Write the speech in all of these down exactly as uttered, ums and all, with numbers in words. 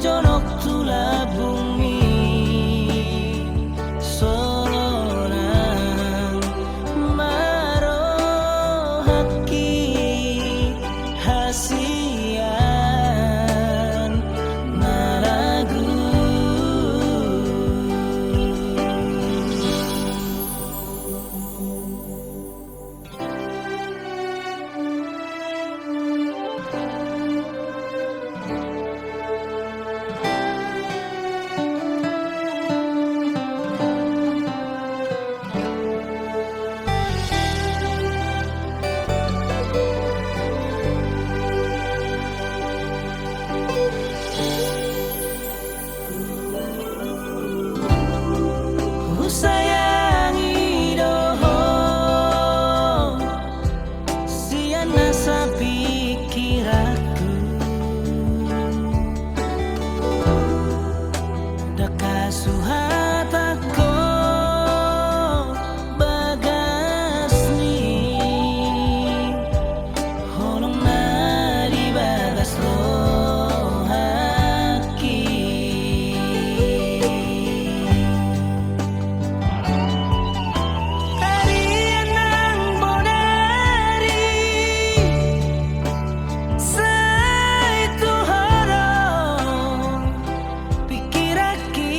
jonok tu lambungmi, sonang ma rohangki hasian na lagu. Husayangi do ho sian nasa pingkiranku, ndang hasuhatangko bagas ni holong na di bagas rohangki. Arian nang bodari sai tu ho do pingkiranki.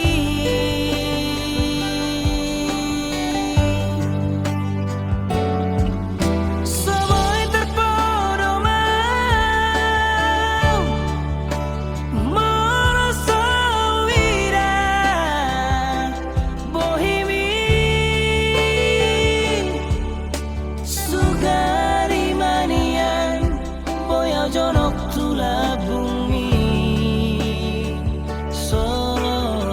So boi tarpodomon molo so huida bohimi. Sugari ma nian boi au jonok tu lambungmi, sonang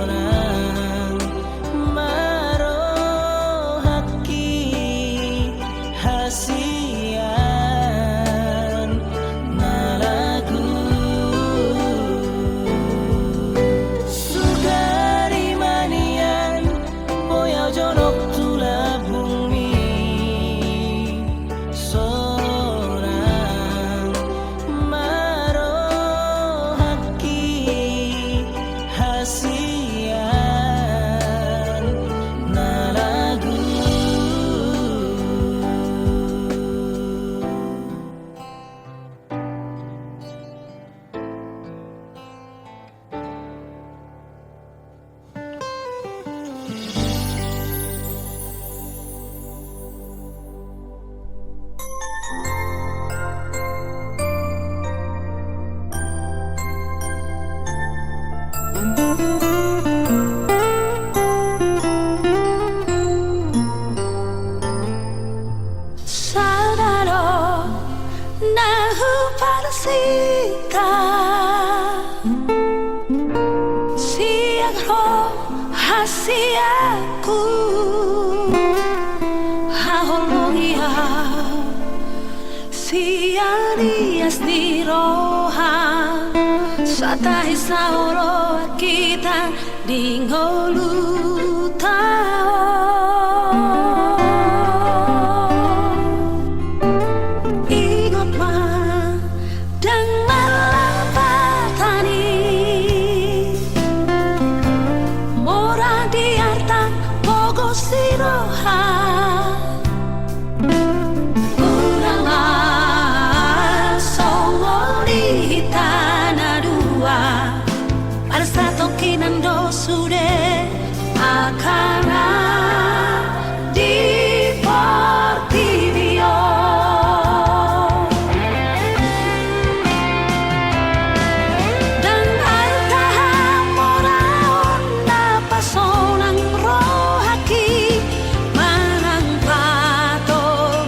ma rohangki hasian na lagu. Sugari ma nian boi au jonok tu lambungmi, sonang ma rohangki hasian na lagu. Sada do na hupasahat sian ho hasianku, haholongi au sian ias ni roha, satahi saoloan hita di ngolunta on. Ingot ma, ndang marlapatan i, mora di arta pogos ni roha. Unang ma songon i hita na dua, pala satongkinan do sude angka na di portibi on. Ndang arta hamoraon na pasonang rohangki manang patoguhon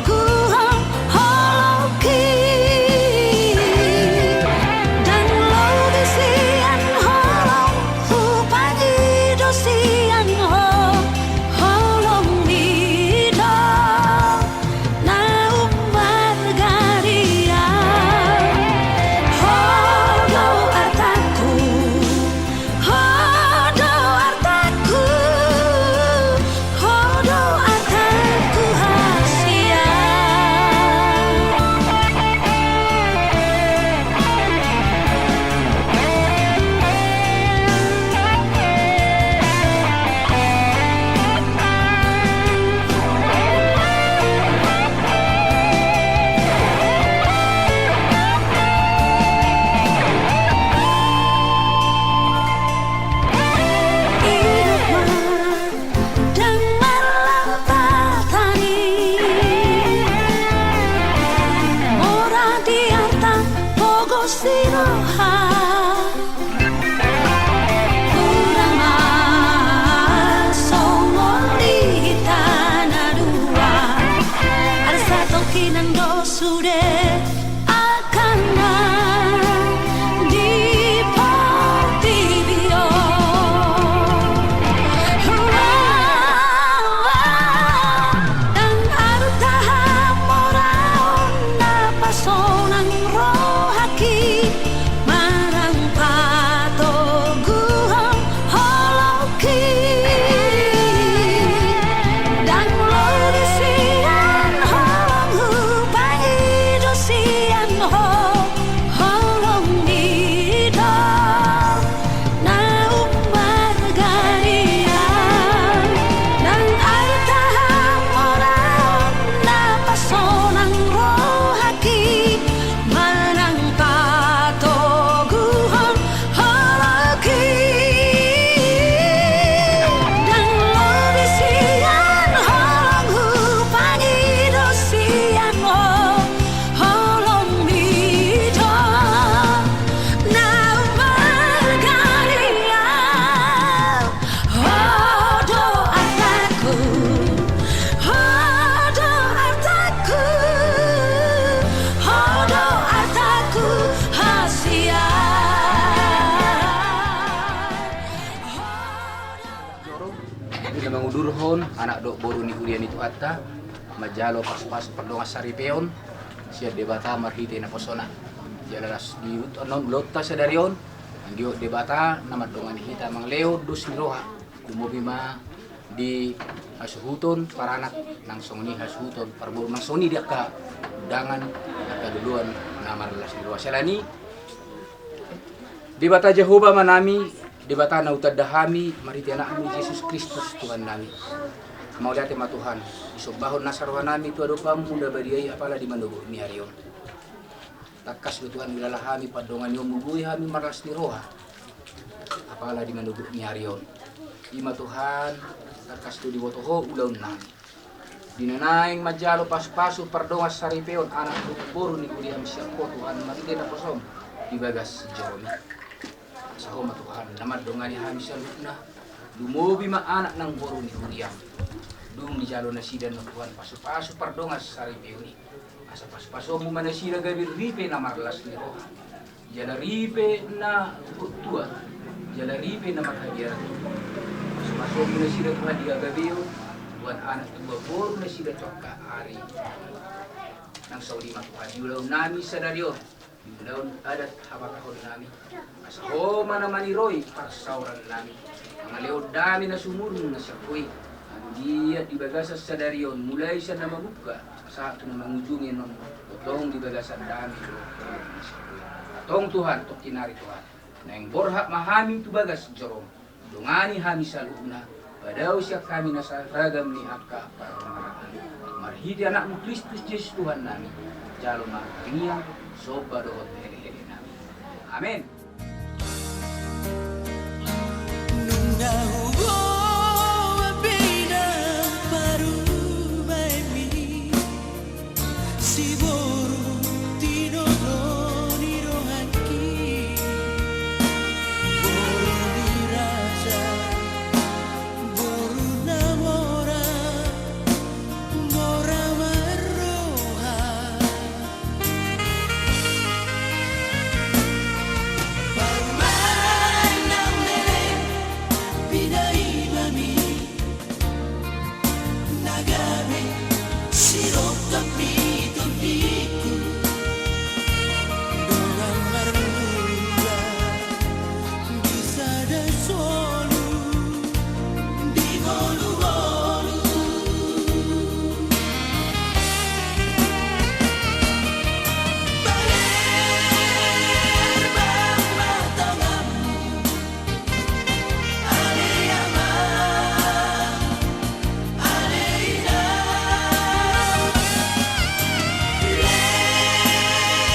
holongki. Ndang lobi sian holong Durhon anak dohot boru ni huria ni Tuhanta, manjalo pasupasu pardongansaripeon sian Debata marhite naposona. Jala las di ulaonta sadari on, anggiat Debata na mandongani hita mangalehon dos ni roha, lumobi ma di hasuhuton paranak, nang songon i hasuhuton parboru, nang songon i di angka undangan, angka loloan na marlas ni roha. Siala ni i, Debata Jahowa ma nami, Debata na hutanda hami marhite Anakmu Jesus Kristus Tuhan nami. Mauliate ma Tuhan, disombahon nasa roha nami tu adopanMu na badia i apala di manogot ni ari on. Tangkas do Tuhan huilala hami pandonganionMu, boi hami marlas ni roha apala di manogot ni ari on. I ma Tuhan, tangkas do diboto Ho ulaon nami. Di na naeng manjalo pasupasu pardongansaripeon anak dohot boru ni huriaM sian Ho Tuhan marhite naposoM di bagas joroMi. Asa Ho ma Tuhan na mandongani hami saluhutna, lumobi ma anak nang boru ni huriaM. Dung dijalo nasida ma Tuhan pasupasu pardongansaripeon i, asa pasupasuonMu ma nasida gabe ripe na marlas ni roha, jala ripe na tua, jala ripe na marhabiaran. PasupasuonMu nasida Tuhan di hagabeon, boan anak tubu boru nasida tu angka ari. Nang songon i ma Tuhan di ulaon nami sadari on, di ulaon adat habatahon nami, asa Ho ma na maniroi parsaoran nami, mangalehon dame na sumurung na sian Ho i. Anggiat di bagasan sadari on, mulai sian na mamungka sahat tu na mangujungi annon, tongtong di bagasan dame do. Tong Tuhan, tongkin ari Tuhan, naeng borhat ma hami tu bagas joroM. Dongani hami saluhutna, padao sian hami nasa ragam ni angka parmaraan, marhite Anakmu Kristus Jesus Tuhan nami. Jalo ma tangiang, somba dohot helehelenami. Amen. Nunga huboan pe inang parumaenmi, siboru tinodo ni donganki, boru ni raja, boru na mora, mora marroha. Parumaen na leleng, pinaimami na gabe sirongkap ni tondingku, dongan marmula di sada solu, di ngolungolu. Bale, bang ma tanganmu, ale ama, ale ina.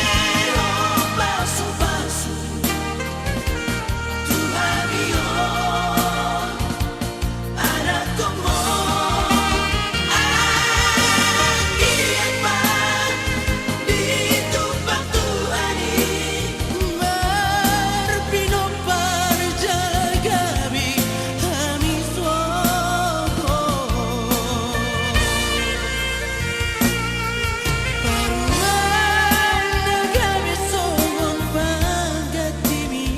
Lehon pasupasu tu hami on, anakhonmu, anggiat ma ditumpang Tuhan i. Marpinompar jala gabe hami songon parumaen na gabe songon panggabeanmi,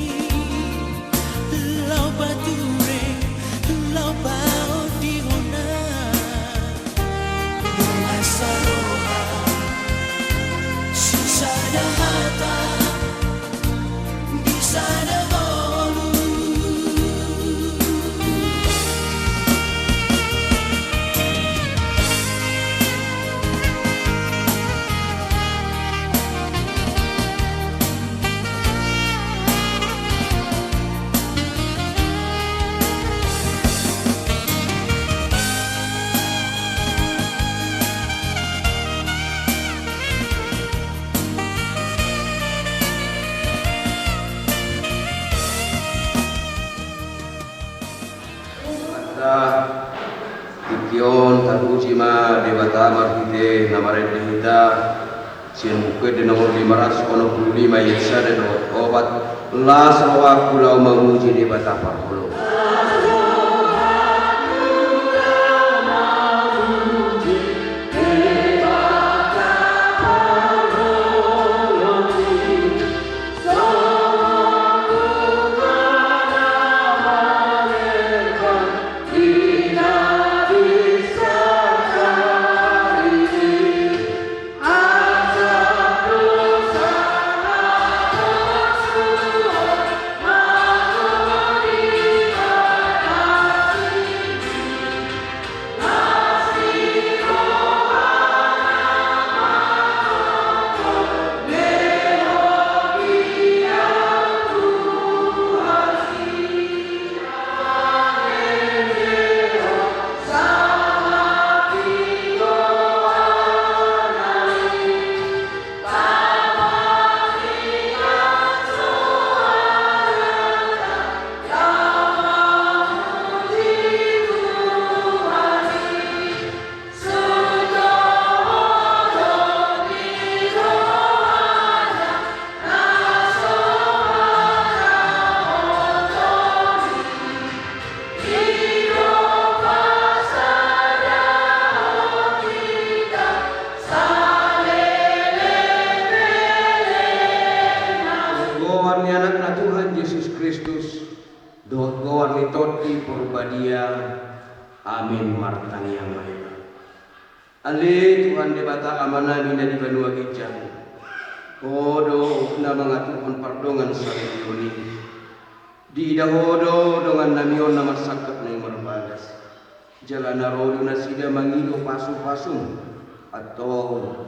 laho pature, laho paondihon na. Dongan saroha, sisada hata, di sada ngolu. Tingki on tapuji ma Debata marhite na marende hita. Sian Buku Ende nomor lima ratus onom pulu lima ayat sada dohot opat, las rohangku laho mamuji Debata parholong. Kristus, dohot goar ni Tondi Porbadia. Amin. Martangiang ma hita. Ale Tuhan Debata Amanami na di banua ginjang, Ho do na mangaturhon pardongansaripeon i. Diida Ho do dongannami on na marsangkap na marbagas. Jala na ro do nasida mangido pasupasum. Antong,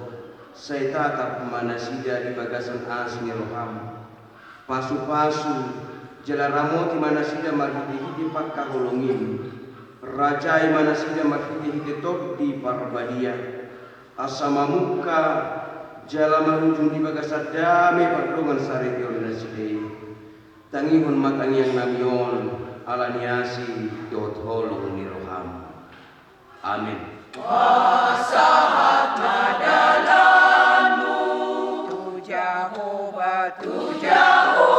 sai tatap ma nasida di bagasan asi ni roham. Pasupasu, jala ramoti ma nasida marhitehite pangkaholongim. Rajai ma nasida marhitehite Tondi Parbadia. Asa mamungka, jala marujung di bagasan dame pardongansaripeon nasida i. Tangihon ma tangiangnami on, ala ni asi dohot holong ni roham. Amin. Pasahat ma dalanmu tu Jahowa, tu Jahowa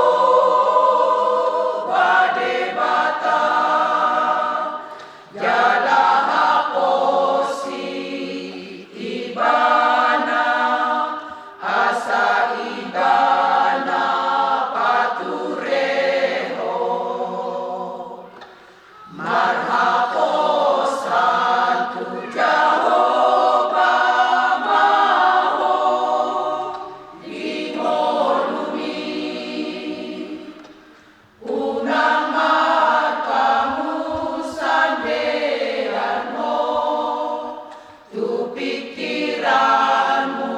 Debata, jala haposi Ibana, asa Ibana paturehon. Marhaposan tu Jahowa ma ho di ngolumi. Unang marpangunsandean ho tu pingkiranmu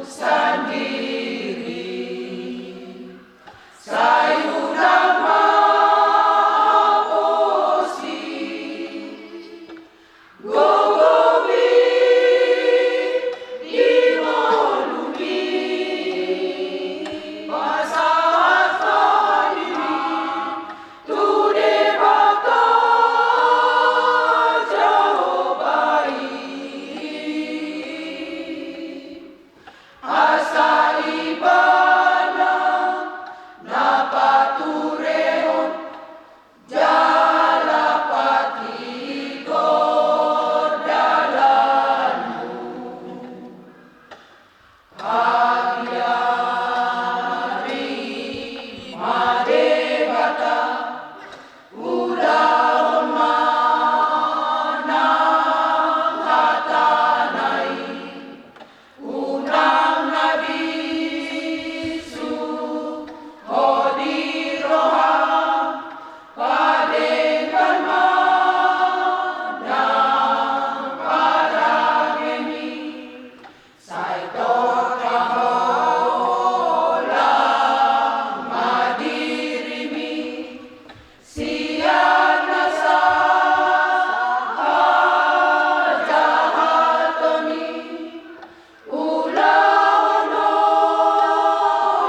sandiri. Sai unang ma haposi gogomi di ngolumi. Pasahat ma diri tu Debata Jahowa i. Asa Ibana na paturehon jala patigor dalanmu. Habiari ma Debata, ulahon ma nang hatana i. Unang na bisuk ho di roham, padenggan ma nang padagingmi. Sai tongka holan ma dirimi sian nasa hajahaton i. Ulahon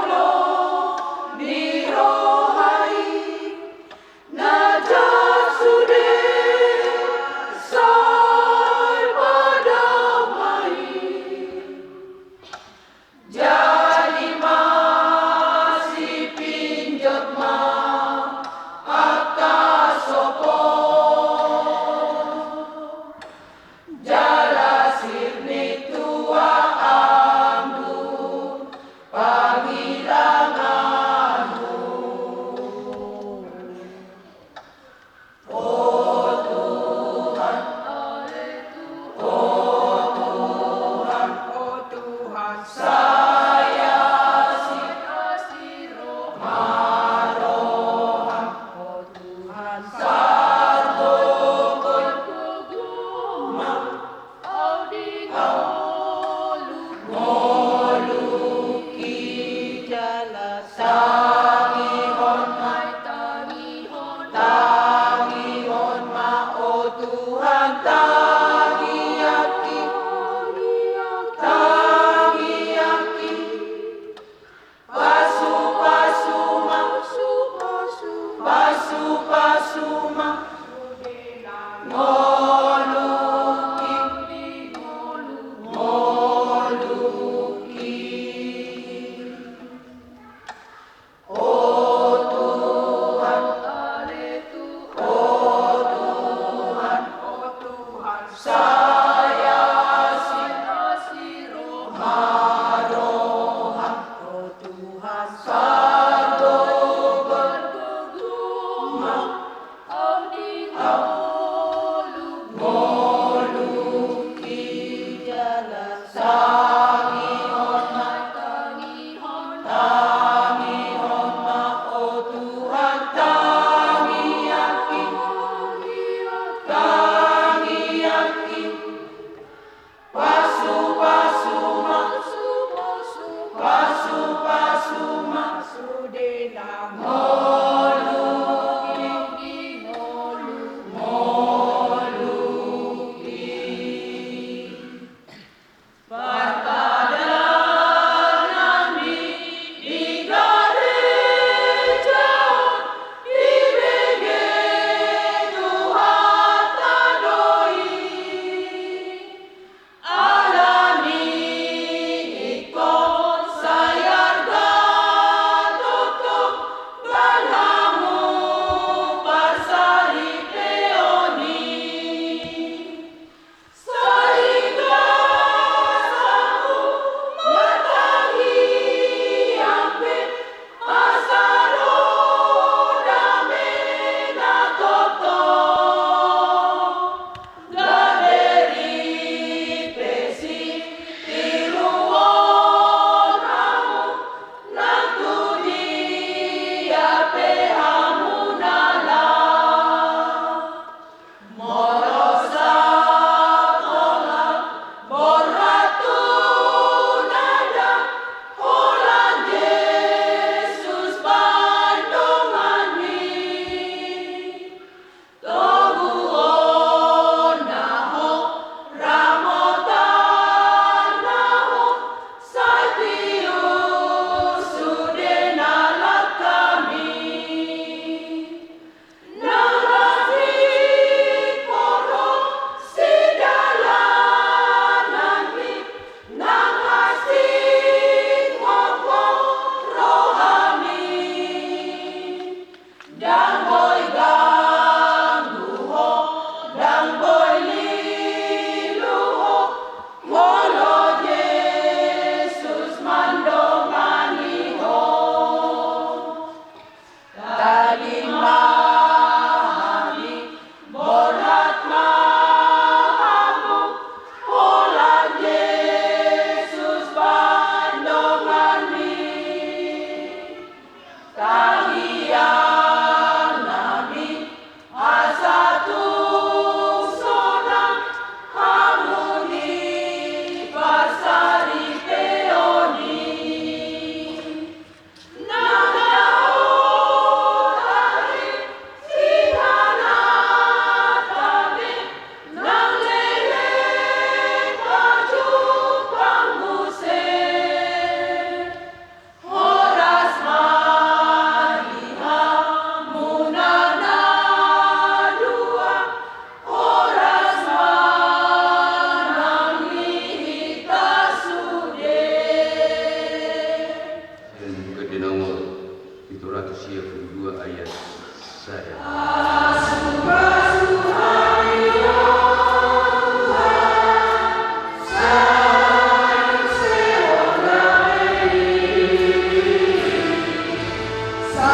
holong ni roha i, na jat sude sai padamai. Jadi masipinjot ma angka sopo, jala sirnit tua anggur pangilanganmu. O Tuhan, o Tuhan, o Tuhan, sai asi, asi roha, roha, o Tuhan, sai gogo, gogo ma. Au di ngolu, ngolungki jala tangihon ma, tangihon, tangihon ma, o Tuhan, tangiangki, tangiangki. Pasupasu ma, pasupasu ma, ngolungki, ngolungki. O Tuhan, o Tuhan, o Tuhan, sai asi, asi roha, roha, o Tuhan, sai gogo, Ndang boi ganggu ho, ndang boi lilu ho, molo Jesus mandongani ho. Talim ma hami, borhat ma hamu, holan Jesus pandonganmi. Tangiangnami asa tung sonang hamu di pansaripeon i. Nang daotan i, singgalan hami, nang leleng pajumpang muse. Horas ma di hamuna na dua, horas ma nang di hita sude. Sian Buku Ende nomor pitu ratus sia pulu dua ayat sada. Dame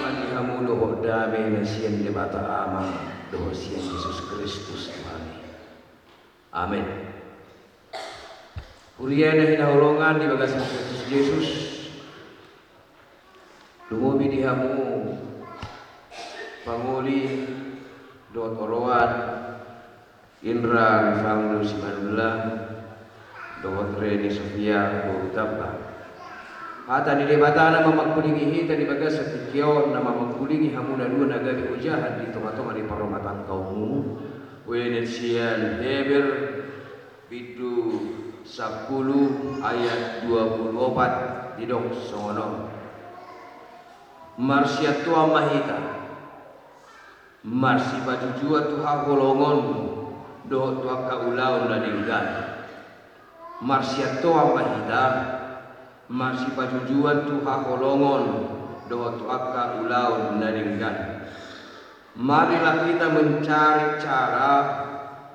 ma di hamu dohot dame na sian Debata Ama dohot sian Jesus Kristus Tuhan i. Amen. Huria na hinaholongan di bagasan Kristus Jesus, lumobi di hamu pangoli dohot oloan, Indra Rivaldo Simanullang dohot Reni Sofia boru Tamba. Hata ni Debata na mamangkulingi hita di bagasan tingki on, na mamangkulingi hamu na dua na gabe ojahan di tongatonga ni parrumatanggaonmu. Uenet sian Heber, bindu sampulu ayat dua pulu opat, didok songon on. Marsiantoan ma hita, marsipajujuan tu haholongon dohot tu angka ulaon na denggan. Marsiantoan ma hita, marsipajujuan tu haholongon dohot tu angka ulaon na denggan. Marilah kita mencari cara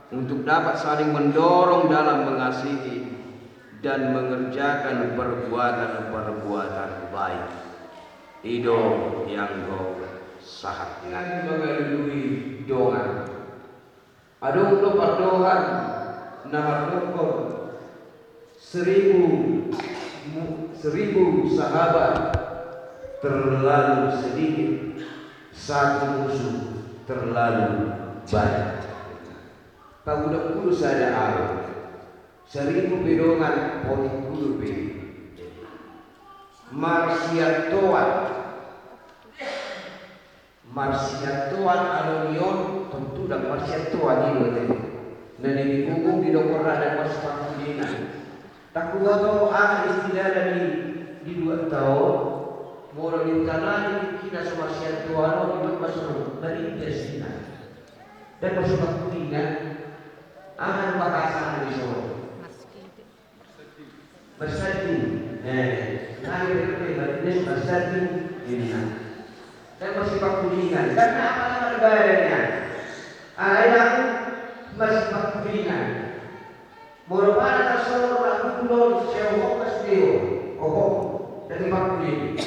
untuk dapat saling mendorong dalam mengasihi dan mengerjakan perbuatan-perbuatan baik. I do anggo sahat. Nang mangalului dongan. Adong do pandohan na mandokkon seribu mu-, seribu sahabat terlalu sedikit, satu musuh terlalu banyak. Pagodang huhut sada ahu, seribu pe dongan, potik huhut pe. Marsiantoan. Marsiantoan alo ni on, tontu ndang marsiantoan i do ate. Na di Buku Ende didok ra ndang marsipangkulingan. Ndang huboto aha istilahna di, di dua taon. Molo di huta nami tingkina so marsiantoan on, didok ma songon marinda sina. Ndang marsipangkulingan. Aha do bahasana di son? Marsadding. Eh, nai pe pe marsadding, marsadding ninna. Ndang marsipangkulingan, ndang na apa na marbaen ia. Ai ndang marsipangkulingan. Molo pala tarsongon na hundul on, sai hohom ma sude ho, hohom, ndang dipangkulingi.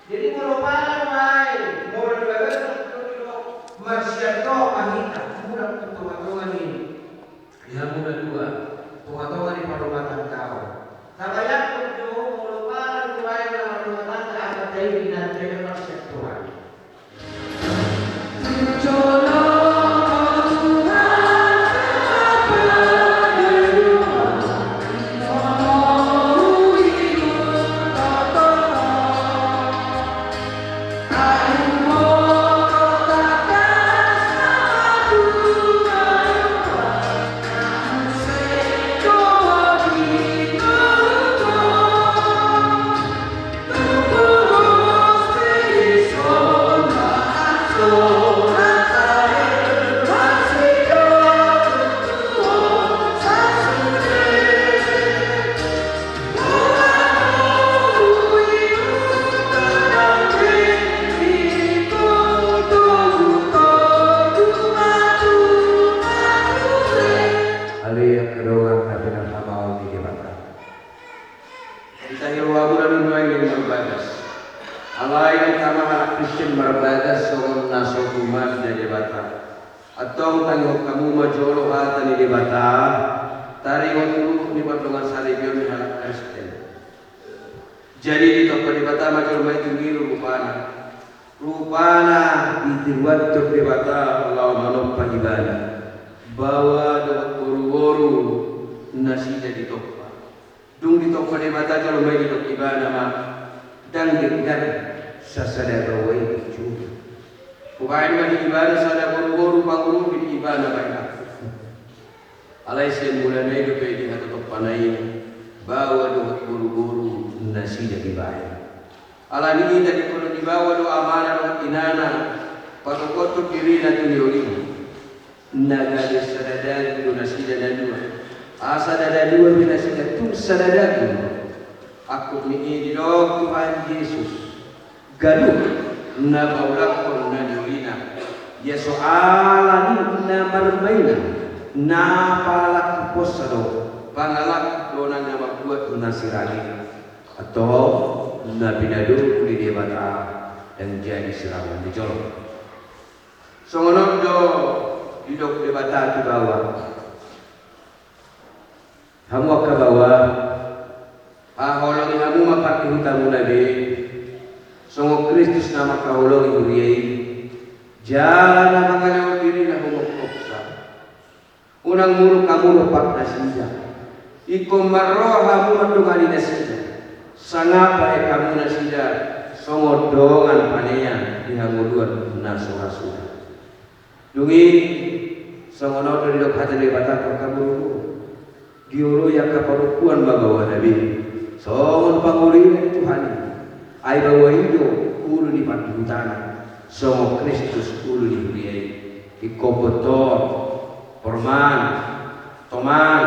Jadi molo pala nuaeng, molo di bagasan hundul on, marsiantoan ma hita, mulak tu tongatonga ni Di hamuna dua, tongatonga ni parrumatanggaon. Tabayangkon do, molo pala nuaeng na marrumatangga, angka taida na taida marsiantoan. Tahi rohamuna do nuaeng marbagas. Alai angka ma halak Kristen marbagas songon na so tumanda Debata. Antong tangihon hamu ma jolo hata ni Debata, taringot tu luhut ni pardongansaripeon ni halak Kristen. Jadi ditompa Debata ma jolma i tu niru rupana. Rupana ditiruanhon Debata laho manompa ibana. Baoa dohot boruboru nasida ditompa. Dung ditompa Debata jolma i, didok ibana ma, ndang denggan sasada baoa i. Hubahen ma di ibana sada boruboru pangurupi di ibana bahen ahu. Alai sian mulana i dope dihatotompana i baoa dohot boruboru nasida dibahen. Alani i tadingkonon ni baoa do amana dohot inana patoguonhon dirina tu niolina. Na gabe sada daging do nasida na dua. Asa sada daging do nasida, tung sada daging. Angkup ni i didok Tuhan Jesus, ganup na paulakhon na niolina, ia so ala ni na marmainan, na palaku posa do, pangalaku do nang na mambuat na sirage. Antong na pinadongku ni Debata ndang jadi siramotan ni jolma. Songon on do didok Debata tu baoa. Hamu angka baoa, haholongi hamu ma pardihutamuna be, songon Kristus na mangkaholongi huria i, jala na mangalehon dirina humongkopsa. Unang muruk hamu dompak nasida. Ingkon marroha hamu mandongani nasida. Sangap bahen hamu nasida songon dongan panean di hangoluan na so ra suda. Dung i, songon on do didok hata ni Debata tu angka boruboru. Dioloi angka parompuan ma baoana be songon pangoloi ni Tuhan i. Ai baoa i do ulu ni pardihutana, songon Kristus ulu ni huria i. Ingkon pintor, porman, toman,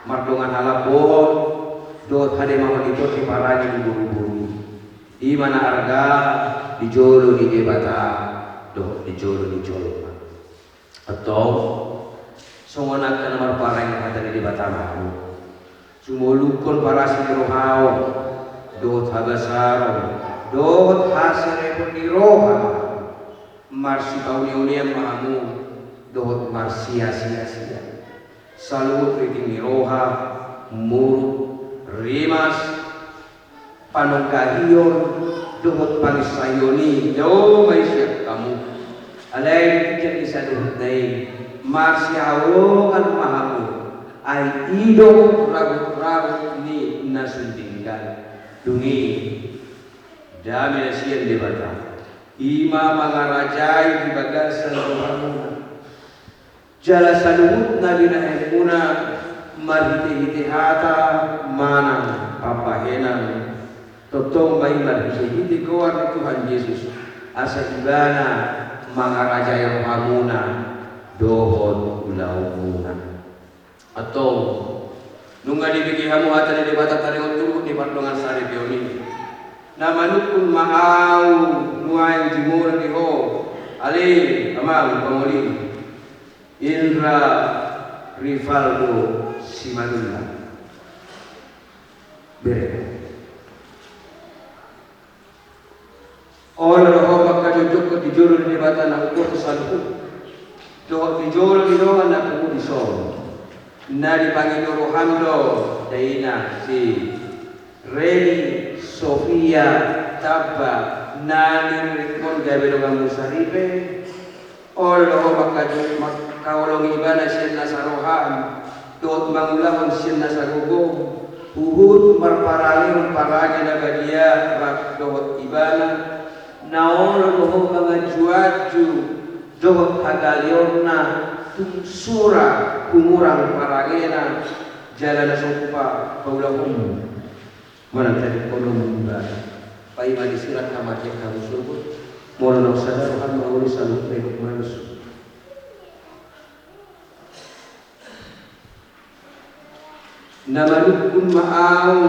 mardongan halambohon dohot hademahon i, tor diparange di boruboru i. I ma na arga di jolo ni Debata dohot di jolo ni jolma. Antong, songon angka na marparange hata ni Debata ma hamu. Sumolukhon parasi ni rohaon dohot habasaron dohot haserepon ni roha ma hamu. Marsipauneaunean ma hamu dohot marsiasiasian. Saluhut riting ni roha, muruk, rimas, panonggahion dohot panginsaion i dao ma i sian hamu. Alai di tingki na saluhutna i, marsihaholongan ma hamu. Ai i do ragutragut ni na sun denggan. Dung i, dame na sian Debata, i ma mangarajai di bagasan rohamuna. Jala saluhutna binahenmuna marhitehite hata manang pambahenan, tongtong ma i marhitehite goar ni Tuhan Jesus, asa Ibana mangarajai rohamuna dohot ulaonmuna. Antong, nunga dibege hamu hata ni Debata taringot tu luhut ni pardongansaripeon i, na manungkun ma ahu nuaeng jumolo di ho, ale amang pangoli, Indra Rivaldo Simanullang. Bere. Olo do ho mangkajongjongkon di jolo ni Debata na umboto saluhut dohot di jolo ni dongan na pungu dison. Na dipangido roham do daina si Reni Sofia Tamba na niririkkon gabe donganmu saripe. Olo do ho mangka-, mangkaholongi ibana sian nasa roham dohot mangulahon sian nasa gogom, huhut marparangehon parange na badia rap dohot ibana. Na olo do ho manganjuanju dohot hagaleonna tung sura humurang parangena jala na sompa paulahonmu. Manang tadingkonon ni ibana. Paima disi rap hamatean hamu sogot. Molo naung sada roham mangoli saluhutna, didok ma i. Na manungkun ma ahu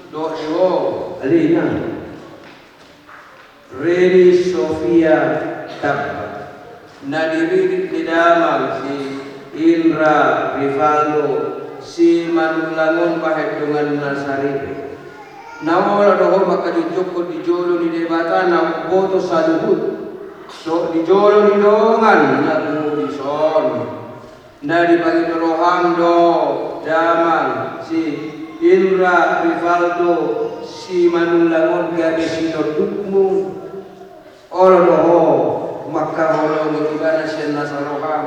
dohot di ho, ale inang. Reni Sofia Tamba, na diririt ni damang si Indra Rivaldo Simanullang on bahen donganna saripe. Na olo do ho mangkajotjothon di jolo ni Debata na umboto saluhut, so di jolo ni dongan na tumundalhon. Na dipangido roham do damang si Indra Rivaldo Simanullang on gabe sinondukmu. Olo do ho mangkaholongi ibana sian nasa roham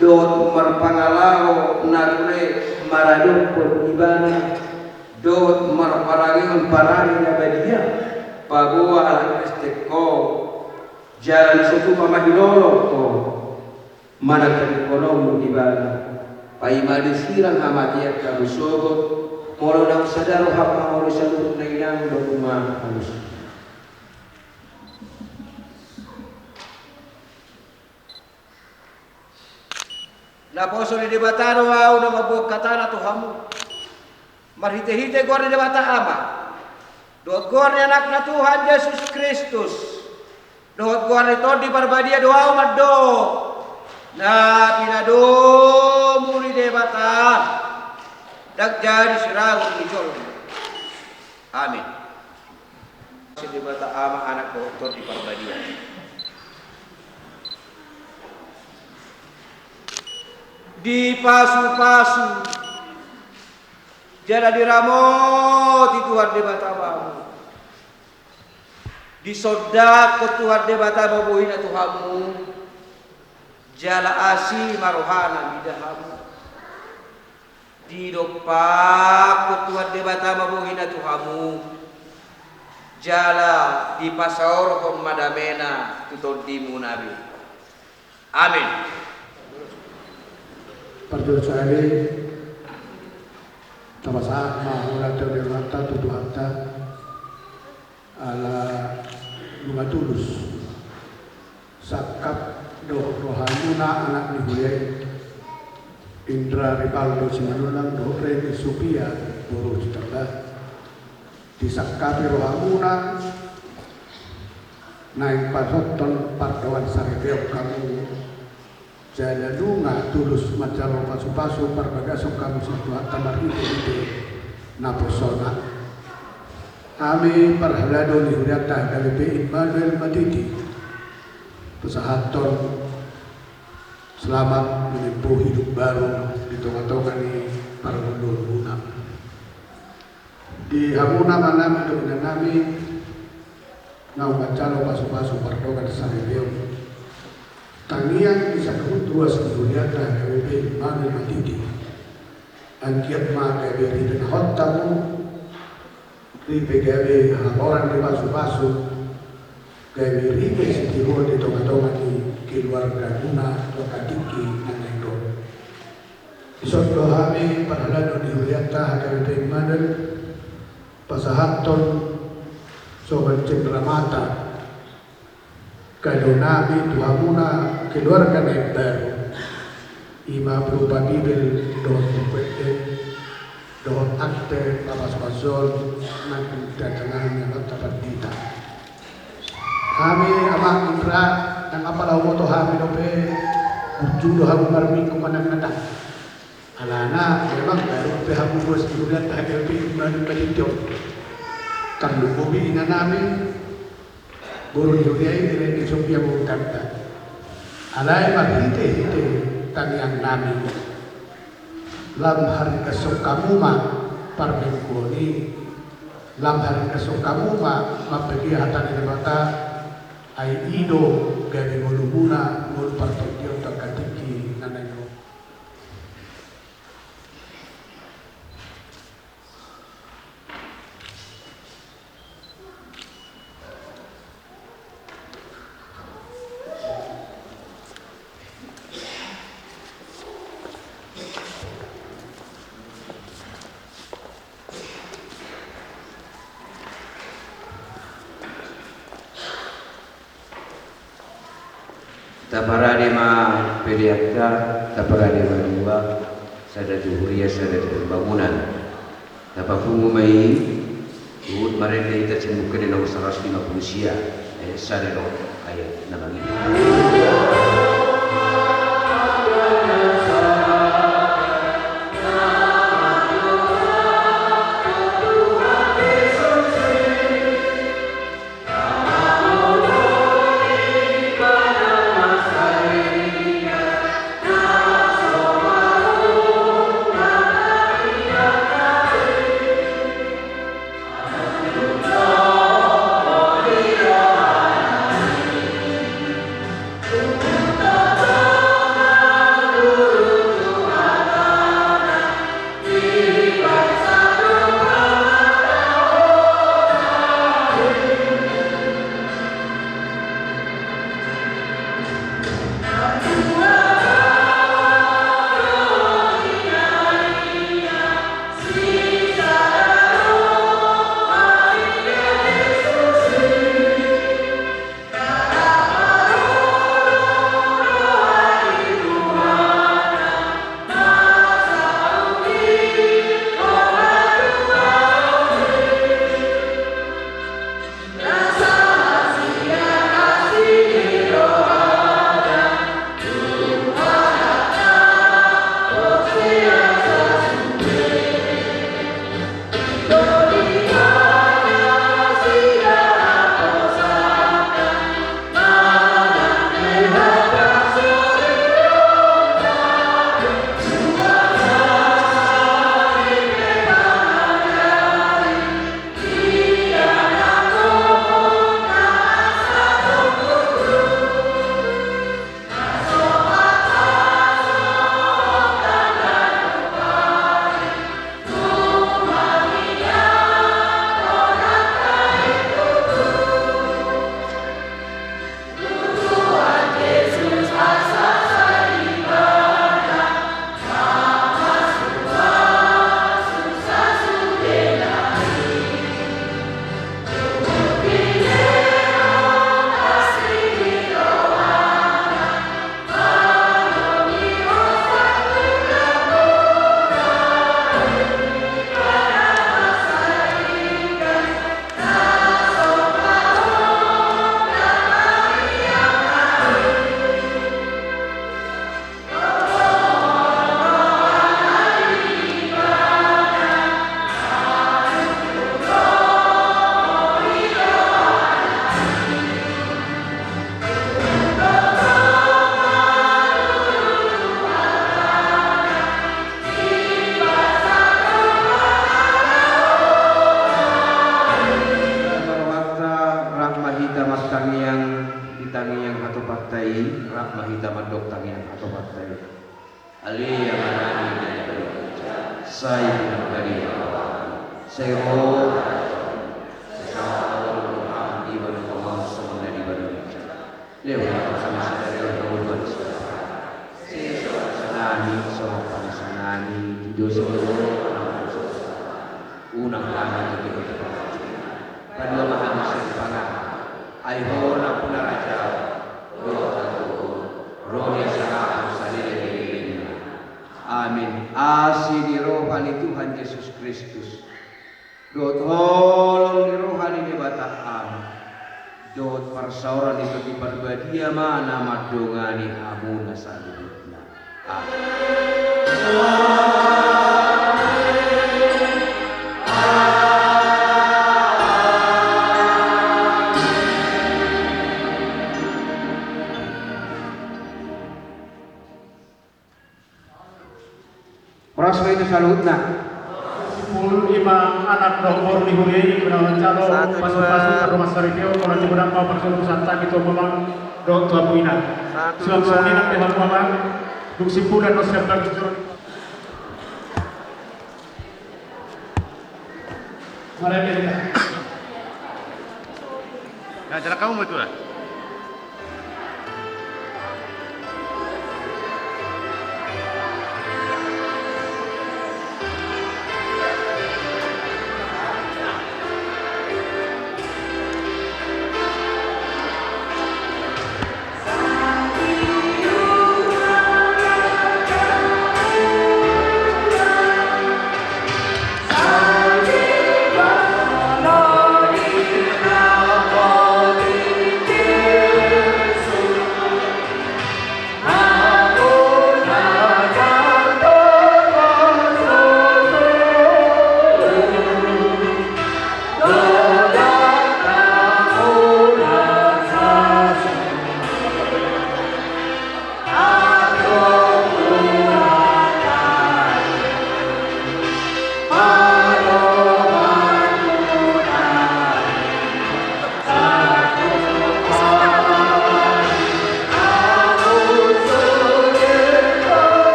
dohot marpangalaho na ture maradophon ibana dohot marparangehon parange na badia paboa halak Kristen ho. Jala so tupa ma hilolong ho manang tadingkononmu ibana, paima disirang hamatean hamu sogot. Molo naung sada roham mangoli saluhutna, inang, domu ma halusi. Naposo ni Debata do ahu na mamboan hatana tu hamu marhitehite goar ni Debata Ama dohot goar ni Anakna Tuhan Jesus Kristus dohot goar ni Tondi Parbadia do ahu mandok: Na pinadomu ni Debata ndang jadi siraut ni jolma. Amin. Di Debata Ama, Anak dohot Tondi Parbadia. Dipasupasu jala diramoti Tuhan Debata Ama hamu. Disondangkon Tuhan Debata Ama bohina tu hamu, jala asi ma rohana mida hamu. Didompakkon Tuhan Debata Ama bohina tu hamu, jala dipasaorhon ma damena tu tondimuna be. Amin. Parjolo sahali, tapasahat ma hula tu Debata, tu Tuhanta, ala nunga tulus sangkap dohot rohamuna anak ni huria i, Indra Rivaldo Simanullang dohot Reni Sofia boru Sitamba. Disangkapi rohamuna naeng pasahathon pardongan saripeon hamu, jala nunga tulus manjalo pasupasu parbagason hamu sian Tuhanta marhitehite naposona. Hami parhalado ni hurianta H K B P Immanuel Madidi pasahathon selamat menempuh hidup baru di tongatonga ni parngoluonmuna. Di hamuna amanami dohot inanami naung manjalo pasupasu pardongan saripeon, tangiang ni saluhut ruas ni hurianta H K B P Immanuel Madidi, anggiat ma gabe ripe na hot hamu, ripe gabe hamoraon ni pasupasu, gabe ripe sitiruon di tongatonga ni keluargamuna tu angka tingki na naeng ro. Dison do hami parhalado ni hurianta H K B P Immanuel pasahathon songon cenderamata kadoanami tu hamuna keluarga na imbaru, i ma berupa Bibel dohot buku ende dohot akte papasupasu nang di tangan ni amanta pandita. Hami, Amang Indra, ndang apala huboto hami dope burju do hamu marminggu manang na ndang. Alana memang baru pe hamu ruas ni hurianta H K B P Immanuel Madidi on. Tarlumobi inanami boru ni huria i, Reni Sofia boru Tamba. Alai marhitehite tangiangnami, lam haringashon hamu ma parmingguon i, lam haringashon hamu ma mambadia hata ni Debata, ai i do gabe ngolumuna ngolu partondion tu angka tingki na naeng ro. Taparade ma peleanta, taparade ma dua, sada tu huria, sada tu parbangunan. Tapapungu ma i, huhut marende hita sian Buku Ende nomor saratus lima pulu sia, ayat sada dohot ayat na mangihut. Rap ma hita mandok tangiang atau partai. Ale Amanami na di banua ginjang, sai pinarbadia roham, sai ro harajaon, sai saut roham di banua tonga on songon na di banua ginjang. Lehon ma tu hami sadari on hangoluan siapari. Sesa basa nami songon basa nami di dosa ni roha nami. Unang hami togihon tu pangunjunan. Palua ma hami sian pangago. Ai Ho nampuna harajaon, dohot hatuaon, ro di hasangapon saleleng ni lelengna. Amin. Asi ni roha ni Tuhan Jesus Kristus, dohot holong ni roha ni Debata Ama, dohot parsaoran ni Tondi Parbadia ma na mandongani hamuna saluhutna. Horas ma i tu saluhutna. Simpul i ma anak dohot boru ni huria i, manancalo pasupasu, parumasan saripeon, molo jumpa ma parsulusan tagi tu amang dohot tu amang ina. Suang songon i nang di hamu amang. Dung simpul dan siap berjujur. Mari kita. Nah, jalan kamu mau itu lah.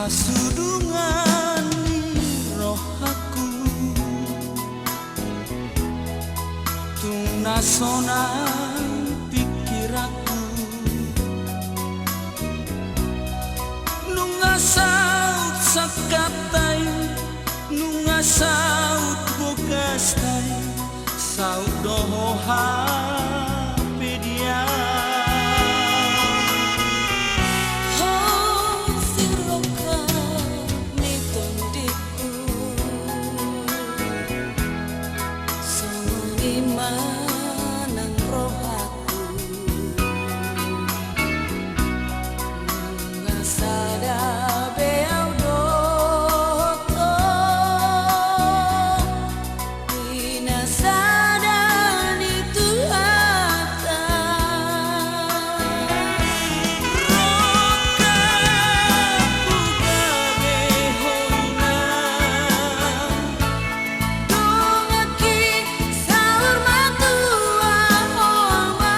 Sudungan ni rohangku, tung na sonang pingkiranku. Nunga saut sangkapta i, nunga saut bogasta i, saut do ho hape dia. Ho sirongkap ni tondingku, songon i ma nang rohangku. Nunga sada be au dohot ho, di na sada ni Tuhanta. Rongkapku gabe ho inang, dongangki saur matua ho ma.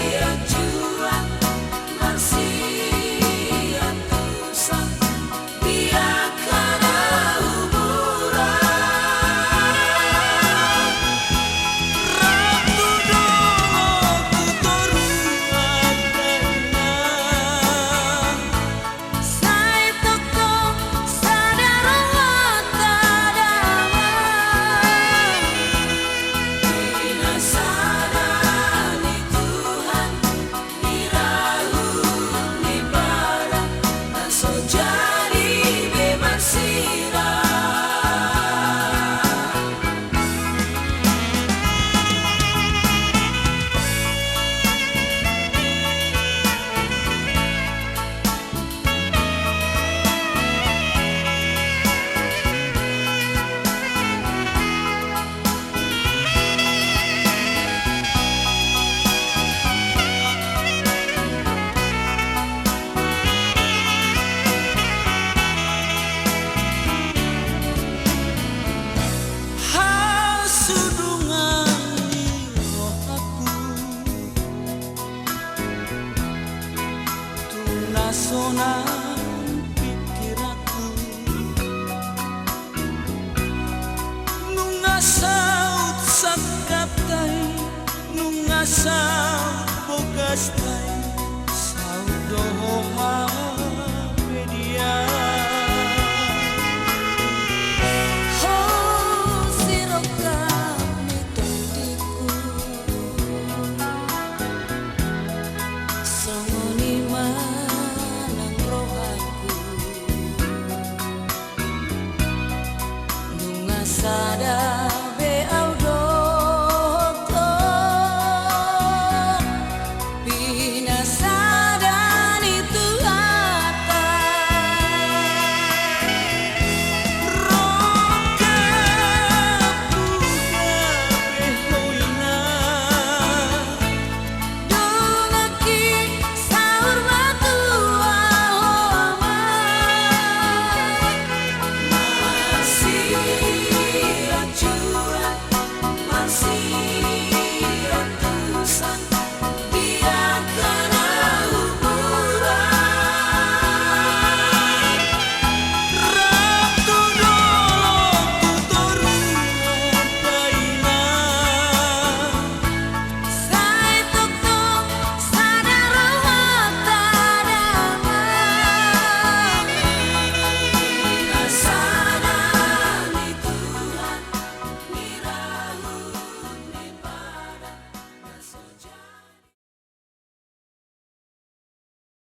Marsianjuan, marsiantusan, di angka na humuran. Rap tu dolok tu toruan da inang, sai tongtong sada rohanta damang. Di na sada ni Tuhan, di raup ni baran, na so jadi be marsirang. Hasudungan ni rohangku, tung na sonang pingkiranku. Nunga saut sangkapta i, nunga saut bogasta